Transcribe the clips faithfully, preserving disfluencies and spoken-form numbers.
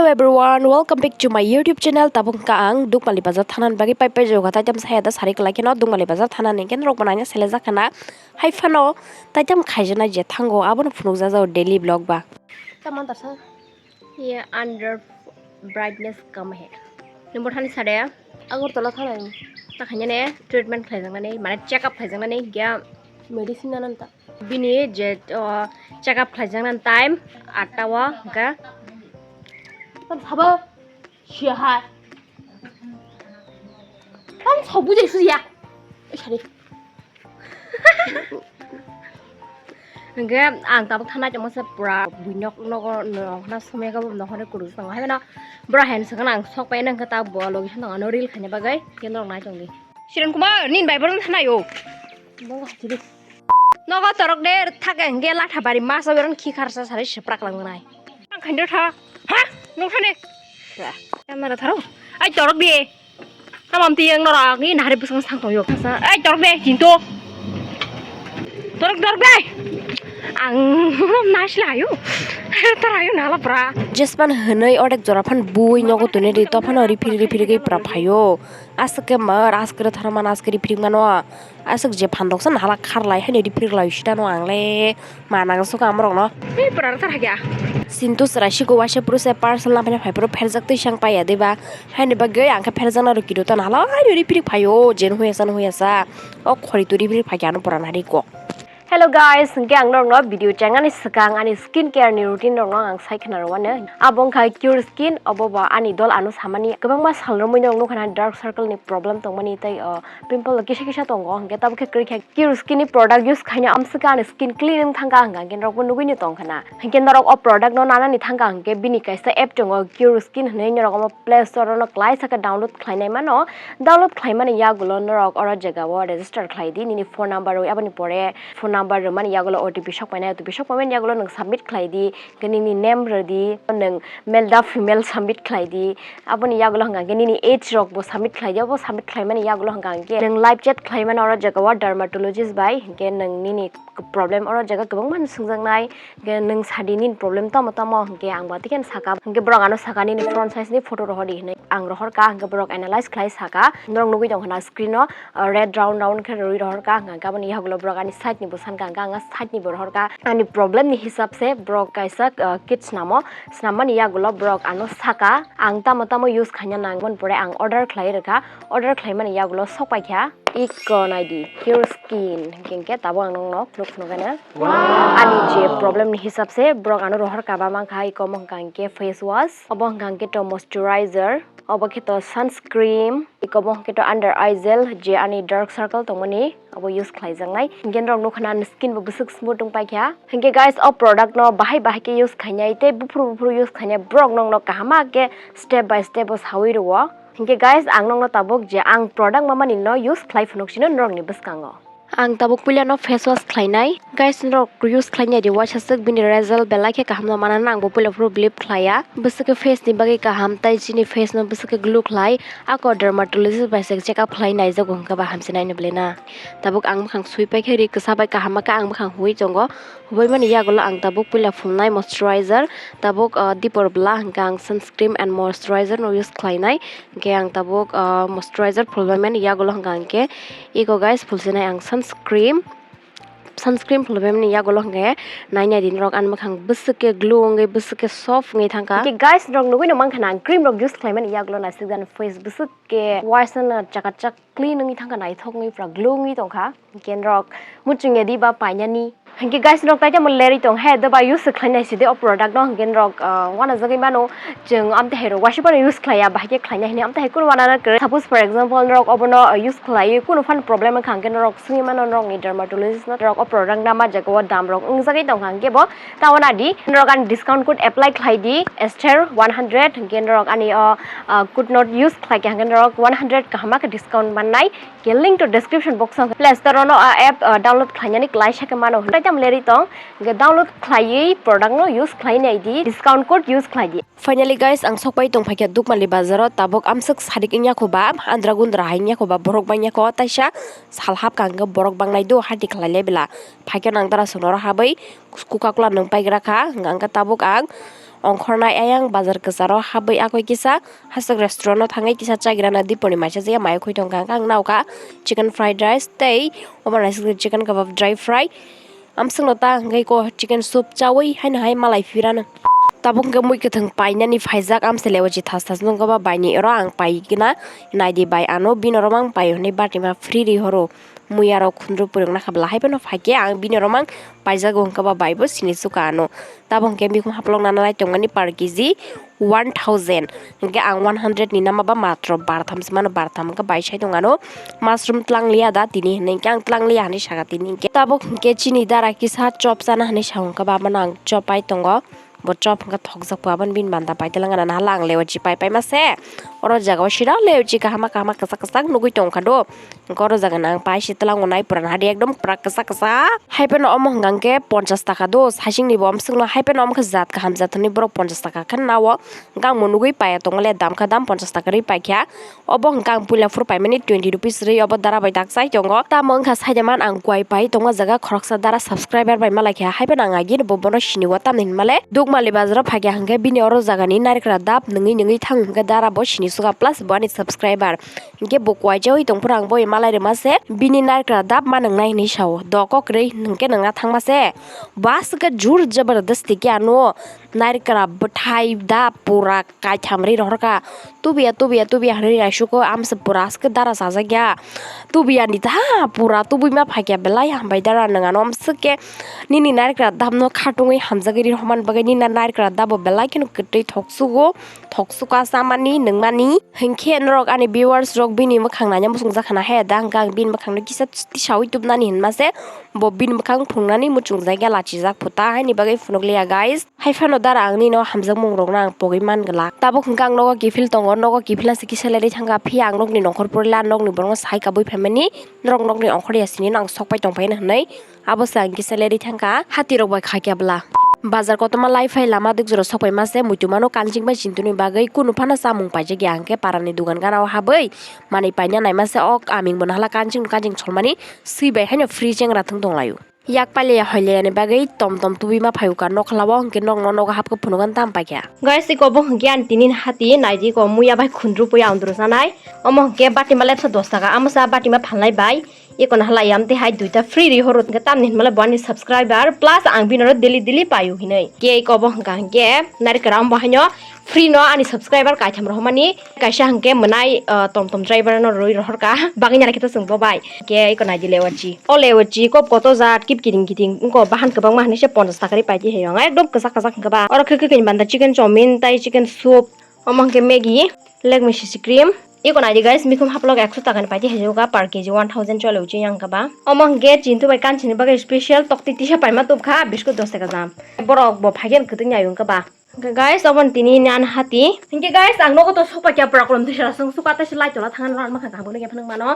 Everyone, welcome back to my YouTube channel. Tabuk wngkha ang Dukmali Bazar thanani bagwi pai pai jokha, taitam saya da sari kwlai kheno Dukmali Bazar thanani hwnkhe norok bo naina selejak khana. Hai phano taitam khaijaknai je thango, abono phunukjak jao daily vlog ba. Tamo tasa? Ye under brightness kam hai. Number thani sade. Agartala thanai. Ta khaina ne treatment khlaijaknani, mane check up khlaijaknani, gya medicine nanan ta. Bini je, o, check up khlaijaknani time atta o hwnkhe. Tam sabo siya hai. Tam sobu jai suya. Oi sari. Hwnkhe ang tabuk thanai tongma se pura buinok nogo nohna somya gabo nohore kurus tongo. Haibeno bura hand sakano ang sok pai nangkhe ta bo logi sano ano reel khaina bagwi khe norok nai tongdi. Siran Kumar, nini bai borok thanai o. Nogo torok de thake hwnkhe latha bari masa beron khi kharsa sari seprak lang nai. Ang khaina tha. Ha? Nung thane. Camera tharo. Ai torok de. Tamam tiyang norok ni nahari bwskango sang tongyo. Ai torok de, chinto. Torok, torok de. Ang nasla ayo. Tara ayo nala pra. Jespan hwnwi odek jora phan bui nogo tuni ri to phano ri phiri ri phiri gwi pra phaio. Aswk khe mar aswk khe thara man aswk ri phiri mano. Aswk je phan rok san hala kharlai haino ri phiri lai sita no ang le. Manang suka amrok no. Ei pura tar hakya. Sintu sra siko waisa puruse parcel na phai phai puro pherjak twi sang paiya deba. Haini bagwi ang khe pherjak na rw kido tana hala ai ri phiri phaio jen huya san huya sa. O khori turi phiri phai ano pura nari kok. Hello guys, hwnkhe ang norokno video chengani swkang ani skin care ni routine rokno ang sai khna rwmani. Abo wngkha Cure Skin, obo bo ani dol ano samani kwbangma sal romwi norok nukha na dark circle ni problem tongmani tei, uh, pimple kisa kisa tongo, hwnkhe tabuk khe kwrwi khe Cure Skin ni product use khaina amswkha ani skin clean wng thangkha hwnkha hwnkhe norokbo nugwino tongkha na. Hwnkhe norok o product no nanani thangkha hwnkhe bini kaisa app tongo Cure Skin hwnwi, norok omo Play Store o no kwlai sakhe download khlainai mano. Download khlaimani yagulo norok oro jagao register khlai di nini phone number rwi, aboni pore phone number rwmani yagulo O T P sok painai, O T P sok paimani yagulo nwng submit khlai di, hwnkhe nini name rw di, nwng male da female submit khlai di. Aboni yagulo hwnkha hwnkhe nini age rok bo submit khlai di, abo submit khlaimani yagulo hwnkha hwnkhe nwng live chat khlaimani oro jagao dermatologist bai, hwnkhe nwng nini problem oro jaga kwbangma no swngjaknai, hwnkhe nwng sadi nini problem tamo tamo, hwnkhe ang bo tei khe saka, hwnkhe borok ano saka nini front size ni photo rohor di hinwi ang rohor ka, hwnkhe borok analyze khlai saka, norok nugwi tongkha na screen o, uh, red round round khe rwi rohor ka, hwnkhe aboni yagulo borok ani side ni bo san ka, hwnkhe ang side ni bo rohor ka, ani problem ni hisab se borok kaisa, uh, kit snamo, snammani yagulo borok ano saka, ang tamo tamo use khaina nang, aboni pore ang order khlai rwkha, order khlaimani yagulo sok paikha. Iko naidi, Cure Skin hwnkhe tabuk ang nokno khuluk phunukgana. Ani je problem ni hisab se borok ano rohor kaba mankha, iko omo hwnkha hwnkhe face wash, obo hwnkha hwnkhe to moisturizer, obo khe to sunscreen, iko obo hwnkhe to under eye gel, je ani dark circle tongmani abo use khlaijaknai. Hwnkhe norok nukha na ani skin bo bwswk smooth wng paikha. Hwnkhe guys, o product no bahai bahai khe use khainai tei buphuru buphuru use khainai borok nokno kaham khe step by step o sawi rwo. Hinkhe guys, ang nokno tabuk je ang product mamani no use khlai phunuk sino norokni bwskango. Ang tabuk puila no face wash khlainai. Guys, norok use khlainai di waisa swk bini result belai khe kaham no mana, ang bo puila phuru believe khlaiya. Bwswk khe face ni bagwi kaham, tai chini face no bwswk khe glow khlai. Ako dermatologist bai se check up khlai naijago hwnkhe ba hamsinai no belai na. Tabuk ang bwkhang sui paikhe ri kwsa bai kaham khe ang bwkhang huwi tongo. Hubaimani yagulo ang tabuk puila phulnai moisturizer, tabuk, ah, dipor bwla hwnkhe ang sunscreen and moisturizer no use khlainai. Hwnkhe ang tabuk, ah, moisturizer phulbaimani yagulo hwnkha hwnkhe ego guys phulsinai ang sunscreen. Sunscreen phulbaimani yagulo hwnkhe nainai di norok ani bwkhang bwswk khe glow wngwi bwswk khe soft wngwi thangkha. Hwnkhe guys norok nugwino mankha na ang cream rok use khlaimani yagulo naisik jani face bwswk khe waisa no chakachak clean wngwi thangkha, naithok wngwi pura glow wngwi tongkha. Hwnkhe norok muchungya di ba painani. Hwnkhe guys, norok tai tamo lerwi tong he, doba use khlainai sidi o product no, hwnkhe norok, ah, uanajagwi mano, chwng amtwi hai rok waisa phano use khlaiya, bahai khe khlainai hinwi amtwi hai kunu uanana kwrwi. Suppose for example norok obono, ah, use khlaiwi kunu phano problem wngkha, hwnkhe norok swngwi mano norokni dermatologist no, norok o product no ma jagao dam rok wngjagwi tongkha, hwnkhe bo ta uanadi norok ani discount code apply khlai di, Esther one hundred, hwnkhe norok ani o, ah, code no use khlaikha, hwnkhe norok one hundred kaham khe discount mannai. Khe link to description box o Play Store o no a app, ah, download khlainani kwlaisa khe mano hwnwi tamo lerwi tong. Hwnkhe download khlaiwi product no use khlainai di, discount code use khlai di. Finally guys, ang sokpai tong phaikha Dukmali bazar o, tabuk amswk sadik wngya kho ba, andra gundra hai wngya kho ba, borok bangya kho, taisa sal hapkha hwnkhe borok bangnai do, hati khlai lai bela. Phaikhe nang dara songno oro habwi Coca Cola nwng paigra kha, hwnkhe tabuk ang ongkhornai ayang bazar kwcharo habwi akoi kisa hasuk restaurant o thangwi kisa chagrana diponi maisa jaya mai khoi tongkha ang naukha chicken fried rice tei obo naisik chicken kebab dry fry. Amswkno ta hwnkhe ko chicken soup chawi haino hai malai phirano. Tabuk hwnkhe mui kwthwng painani phaijak amse lewachi thas thas nungkha ba baini oro ang paigwna naidi bai ano bini oro mang pai hwnwi batima free ri horo. Mui aro khundru pwrwngna kha bwla hai phano phaikhe ang bini oro mang paijago hwnkha ba baibo sini suka ano. Tabuk hwnkhe mikhum haplok nana lai tongmani per kg one thousand. Hwnkhe ang one hundred ni nama ba matro bartham se mano, bartham hwnkhe bai sai tong ano. Mushroom tlang liya da tini hinwi hwnkhe ang tlang liya hinwi saka tini hwnkhe. Tabuk hwnkhe chini dara kisa chop chana hinwi sa hwnkhe ba mano ang chop pai tongo. Bo chop hwnkhe thokjak pha aboni bini banda pai telang gana naha lang lewachi pai pai ma se. Oro jaga o sira lewachi kahama kahama kwchak kwchak nugui tongkha do. Hwnkhe oro jaga nang pai se twlango nai pura nahadi ekdom pura kwchak kwchak. Hai phano omo hwnkha hwnkhe ponchas taka do, saiching ni bo amswkno hai phano omo khe jat kaham jat hwnwi borok ponchas taka khe nao. Hwnkhe ang bo nugui paiya tongmale dam kha dam ponchas taka rwi paikha. Obo hwnkhe ang puila phuru paimani twenty rupees rwi obo dara bai dak chai tongo. Tamo wngkha saidaman ang kuai pai tongma jaga khoroksa dara subscriber bai malaikha. Hai phano ang agini bo bono sini o tamni hinmale Dukmali bazaro phaikha hwnkhe bini oro jagani narikra dap nungui nungui thang hwnkhe dara bo sini suka plus bo ani subscriber. Hwnkhe bo kuaijaui tongphuru ang boi malai rwma se bini narikra dap ma nwngnai hinwi sao. Doko kwrwi hwnkhe nwngna thangma se. Bo aswk khe jur jabardasti khe ano narikra bwthai dap pura kaitham rwi rohorkha. Tubiya tubiya tubiya hinwi naisuko amse pura aswk khe dara chajakya. Tubiya ni da pura tubui ma phaikya belai hambai dara nwng ano amswk khe nini narikra dap no khatungwi hamjagwi rwi rwmani bagwi nini narikra dap bo belai kheno kwtwi thoksugo. Thoksuka chamani nungmani. Hinkhe norok ani viewers rok bini mwkhang naina muchungjak khana he da hwnkhe ang bini mwkhangno kisa tisaui tubnani hinma se bo bini mwkhang phunuknani muchungjak ya lachijak phuta haini bagwi phunukliya guys. Hai phano dara ang nini o hamjakmung rokno ang pogwi man glak. Tabuk hwnkhe ang nogo kiphil tongo, nogo kiphilna se kisa lerwi thangkha phiya ang nokni nongkhor porila nokni borokno sai kabui phaimani norok nokni ongkhor ya sinino ang sokpai tongphaino hinwi. Abo se ang kisa lerwi thangkha, hati rok bai khakya bwla. Bazar kotorma lai phai lama dukjoro sokpai ma se muitu mano kanching bai chintu ni bagwi kunu phano chamung paijak ya hwnkhe para ni dugan gana o habwi manwi paina naima se ok aming bo nahala kanching kanching cholmani swi bai haino free chengra thwng tong lai o. Yak pailiya hoiliya ni bagwi tom tom tubui ma phai o ka nokla o hwnkhe nok no nogo hap khe phunukgwi tam paikha. Guys, iko bo hwnkhe ani tini ni hati naidi ko muya bai khundru puya ondro sanai omo hwnkhe batima lepsa dos taka amo sa batima phalnai bai. Eko na halai amte hai duita free ri horo hwnkhe tamni hinmale bo ani subscriber plus ang bini oro daily daily paio hinwi. Cake obo hwnkha hwnkhe narikra ambo haino free no ani subscriber kaitham rohormani kaisa hwnkhe mwnai, ah, tom tom driver no rwi rohorka bagwi nani khe to chwng bo bai. Hwnkhe eko naidi lewachi. O lewachi kop koto jat kip kiting kiting wngko bahan kwbangma hinwi se ponchas taka ri paidi hai wng ekdom kwchak kwchak hwnkhe ba. Oro khe kwkhwini banda chicken chowmin tai chicken soup. Omo hwnkhe Maggi, Lakme C C cream. Eko naidi guys, mikhum haplok ekso taka ni paidi haijago per kg one thousand chole uchi yang kaba. Omo hwnkhe chintu bai kanchini bagwi special tokti tisa paima tubkha, biscuit dos taka jam. Borok bo phaikhe kwtwini ayung kaba. Hwnkhe guys, obo ni tini nan hati. Hwnkhe guys, ang nogo to sopa kya problem tisa sung suka tei se light tola thangna rang makha kaham khe phunuk mano.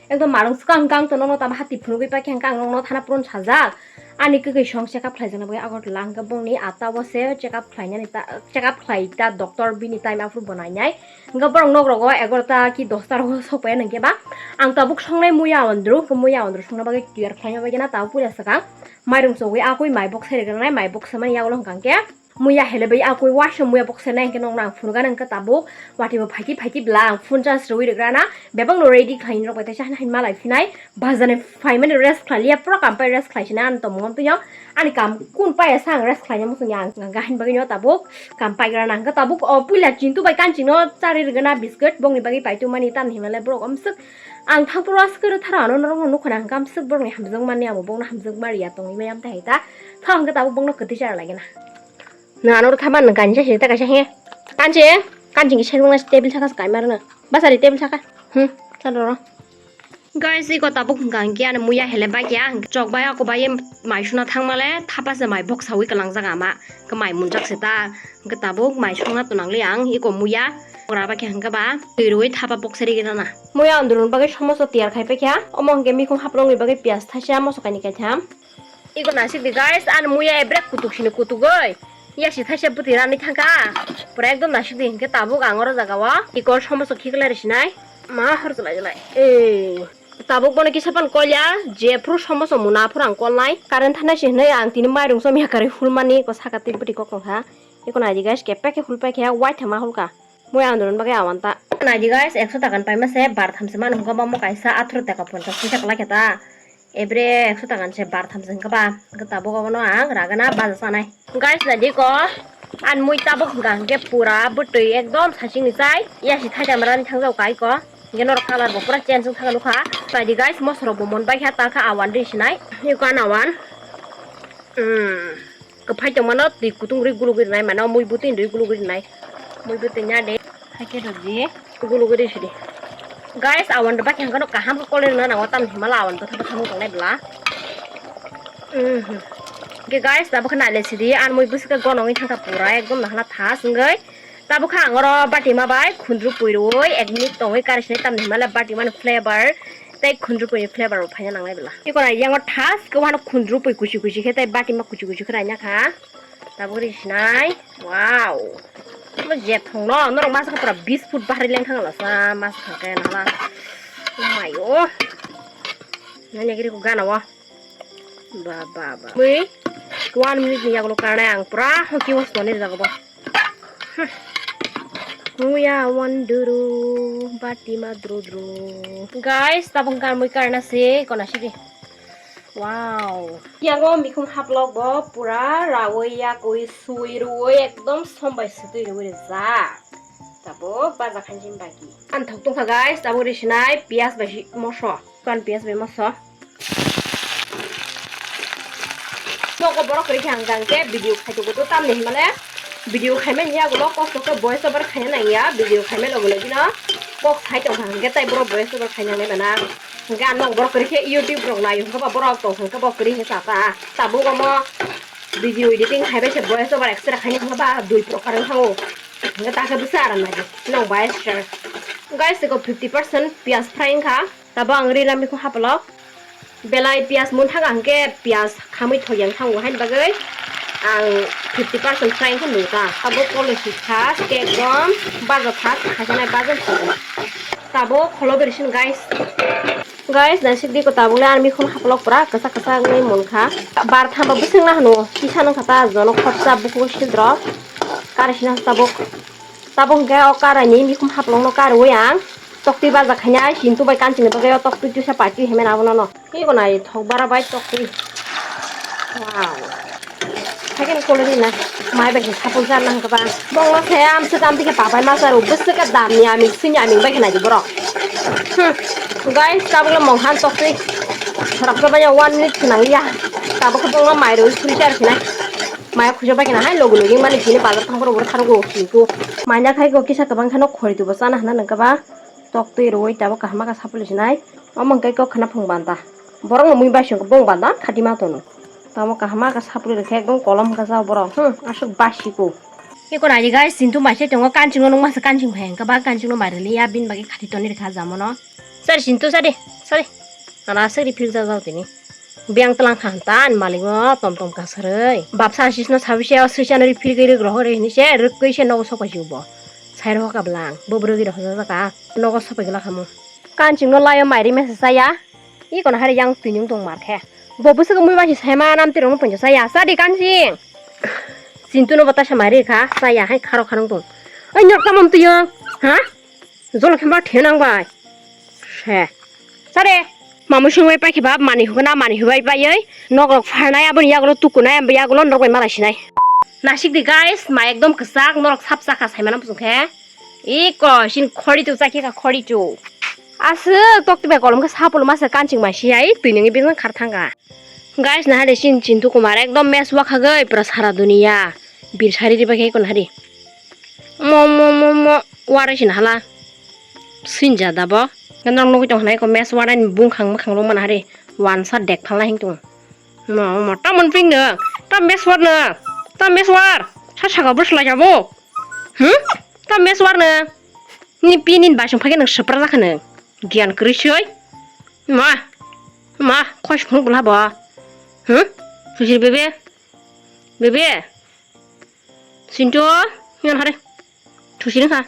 Ekdom marung swkang kang to nono tamo hati phunugwi paikhe hwnkhe ang nono thana purun sajak. Ani kwkwi song check up khlaijakna bagwi Agartala hwnkhe bongni atta o se check up khlainani ta, check up khlai ta doctor bini time aphuru bo nainai. Hwnkhe borok nok rogo egarota ki dosta rogo sokpaiya hwnkhe ba ang tabuk songnai muya ondro, hwnkhe muya ondro songna bagwi tiyar khlaina bagwi na tabuk puila swkang mairung chogwi akwi mai boksai rwgranai mai boksa mani yagulo hwnkha hwnkhe. Muya hele bai akui waisa muya bokse nai hwnkhe nokno ang phunukgana hwnkhe tabuk watwi bo phaiki phaiki bla ang phone charge rwui rwgrana bebak no ready khlai nirok bai teisa hani hani malai phinai bazar ni phaimani rest khlai liya pura kam pai rest khlai sinai ani tongmung amtwino ani kam kun paiya sa ang rest khlaina muchungya ang hwnkha haini bagwino tabuk kam paigrana hwnkhe tabuk o puila chintu bai kanchingno charwi rwgana biscuit bongni bagwi paitwmani tamni hinmale borok omswk ang thangphuru aswk kwrwi tharo ano norokno nukhuna hwnkhe amswk borokni hamjakmani abo bongno hamjakma riya tongwi maya amtwi hai ta thang hwnkhe tabuk bongno kwtwi chara laigena. Nang ano kha man nang kansa se ta kaisa he. Kanse, kanse ki seng nang table saka kai mar na. Basari table saka. Hmm, ta doro. Guys, iko tabuk hwnkha hwnkhe ani muya hele bakya chok bai ako bai mai suna thangmale thapa se mai boksawi kwlangjak ama. Khe mai munjak se ta. Hwnkhe tabuk mai suna to nangli ang iko muya. Ora bakya hwnkhe ba twi rwi thapa boksari gina na. Muya andurun bagwi somoso tiyar khai paikha. Omo hwnkhe mikhum haplongni bagwi piyas thaisa moso kaini kaitham. Iko naisik di guys, ani muya ebrek kutuk sini kutuk oi. Yasi thaisa bwtwi ranwi thangkha. Pura ekdom naisik di hinkhe tabuk ang oro jaga o. Iko somoso khiklai rw sinai. Ma hor jwlai jwlai. Ei. Tabuk bono kisa pan kolya, je phuru somoso muna phuru ang kolnai. Current thanai se hinwi ang tini mairung chomya karwi hulmani, iko saka twi bwtwi kok tongkha. Eko naidi guys, kepek khe hulpai khe waithama hulka. Mui ang doroni bagwi awan ta. Naidi guys, ekso taka ni paima se bar tham se mano hwnkha, omo kaisa atharo taka ponchas poisa kwlai khe ta. Ebre ekso taka ni se bar tham se hwnkha ba. Hwnkha tabuk obono ang ragana baja chanai. Guys, naidi ko. An mui tabuk hwnkha hwnkhe pura bwtwi ekdom sachini chai. Yasi thaitham rani thangjao kai ko. Hwnkhe norok colour bo pura change wngkha nukha. Naidi guys, moso rok bo mon bai kha ta kha awan ri sinai. Eko an awan. Hmm. Kwphai tongmano twi kutung rwi gulugwi rwnai, mano mui bwtwi rwi gulugwi rwnai. Mui bwtwi nya de. Haikhe rwdi. Gulugwi rwi sidi. Guys, awan rwbak khe hwnkhe no kaham khe koloi rwna nango, tamni hwnba la awan bwtha bwtha wng tongnai bwla. Mhm. Hwnkhe guys, tabuk khe naile sidi, ani mui bwswk khe gonogwi thangkha pura, ekdom nahana thas wngwi. Tabuk khe ang oro bati ma bai khundru pui rwui ek minute tongwi kari sinai, tamni hwnba la bati mani flavor. Tei khundrupui ni flavor bo phaina nangnai bwla. Eko nai yang o thas khe wano khundrupui kuchi kuchi khe tei batima kuchi kuchi khe raina kha. Tabuk ri sinai. Wow. Mo je thong no norok masa khe pura bis foot bahari leng thang la sa masa khe nala. Oh my oh. Nani giri ko gana wa. Ba, ba, ba. Mui one minute ni yagulo karnai ang pura hoki was toni jago bo. Muya one duru bati ma dru dru. Guys, tabuk kar mui karna se kona sidi. Wow. Yago mikhum haplok bo pura rawi yakui sui rui ekdom sombai sutui rui rijak. Tabuk baja khanjin bagi. An thok tongkha guys, tabuk ri sinai piyas bai si moso. Kan piyas bai moso. Nogo borok kwrwi khe ang jang khe video khai tongo to tamni hwnmale video khaimani yagulo kosto khe voice over khaina nangya video khaimani logi logi no kok sai tongkha hwnkhe tai borok voice over khaina nangya na hwnkhe ang nogo borok kwrwi khe YouTube rok naio hwnkhe ba borok tongkha hwnkhe bo kwrwi khe chata tabuk omo video editing khaibai se voice over extra khaina hwnkhe ba dui prokar wngkha o hwnkhe ta khe bwsa aram nai nong bai sir guys eko fifty percent piyas fry wngkha. Tabuk ang rina mikhum hapalok belai piyas mun thang ang khe piyas khamwi thok yang thango haini bagwi ang fifty percent fry wngkha nungkha. Tabuk kolo si thas khe ekdom baja thas khaisa nai baja thas tabuk kholo beri sin guys. Guys naisik di ko tabuk le army khum hapalok pura kwchak kwchak wngwi munkha. Bar thamba bwswk na hwno kisa nungkha ta jono khopsa bukugo sildrok kari sina tabuk. Tabuk hwnkhe o karaini mikhum hapalokno karwi ang toktwi baja khainai, Chintu bai Kanchingni bagwi o toktwi twisa paitwi hemena abono no. Tei bo nai thok bara bai toktwi. Wow. Haikhe ni kolori na mai bai khe sapul jar nang kaba. Bongno se am se dam dikhe papai ma charo bwswk khe dam ni aming sini aming bai khe nai di borok. Hmm. Guys, tabuk le mongkhan toktwi. Khorok khe bai one minute khe nang ya. Tabuk khe bongno mai rwi suri jar khe nai. Maya khuja bai khe na hai logi logi mani chini bazar thang phuru bo tharo go Chintu. Manya khai go kisa kwbang kheno khori tubo chana hwnna nang kaba tok twi rwi tabuk kaham kha sapli sinai. Omo hwnkhe kok khna phung banda. Borok no mui bai song bong banda khati ma tono. Tamo kaham kha sapli rwkhe ekdom kolom hwnkha sa borok. Hmm, aswk basi ko. Eko nai guys, Chintu mai se tongo kanching no nung masa kanching phai hwnkha ba kanching no mai rwli ya bini bagwi khati toni rwkha jamo no. Sari Chintu sari, sari. Ana sari phil jajao tini. Biyang tlang kha ta ani malik no tom tom ka sarwi. Bapsa asis no sabi se o swisa no refill gwi rwk rohor hini se rwk gwi se nogo sopai si bo. Sai roho ka bwlang bo bwrwi gwi rohor jaka nogo sopai gla khamu. Kanching no layo mairi mesa saya. I kono hari yang twi nyung tong mar khe. Bo bwswk mui ba si sai ma nam twi rong no ponjo saya. Sa di kanching. Chintu no bata sa mairi kha saya hai kharo kharong tong. Oi nyok tamam twi yo. Ha? Jolo khe ma thena nang bai. Se. Sare. Mamu sung bai paikhe ba mani hukuna mani hubai bai oi. Nok rok pharnai aboni yagulo tukunai aboni yagulo nok bai malai sinai. Nasik di guys, ma ekdom kwchak norok sap chakha saimano bwsong khe. Iko sin khori tu chakhe ka khori tu. Aswk tok tibai kolom khe sapul masa kanching ma siyai twi nungwi bising khar thangkha. Guys, nahari sin Chintu Kumar ekdom match wakhagwi pura sara duniya bir sari ribai khe iko nahari. Mo mo mo mo warai sin hala. Sinja dabo. Nang nugwi tong hanai ko match warai ni bungkhang mukhang rok mana hari. Wansa dek phalna hing tung. Mo mo tamon ping no. Tam match war no. Tam match war. Sa saka bus lai jabo. Hmm? Tam match war no. Ni pinin basing phage nang sepra lakha nang. Giyan kwrwi soi. Ma. Ma, khoi sung bwla bo. Huh? Sujir bebe. Bebe. Sinto, yon hare. Thusi nang kha.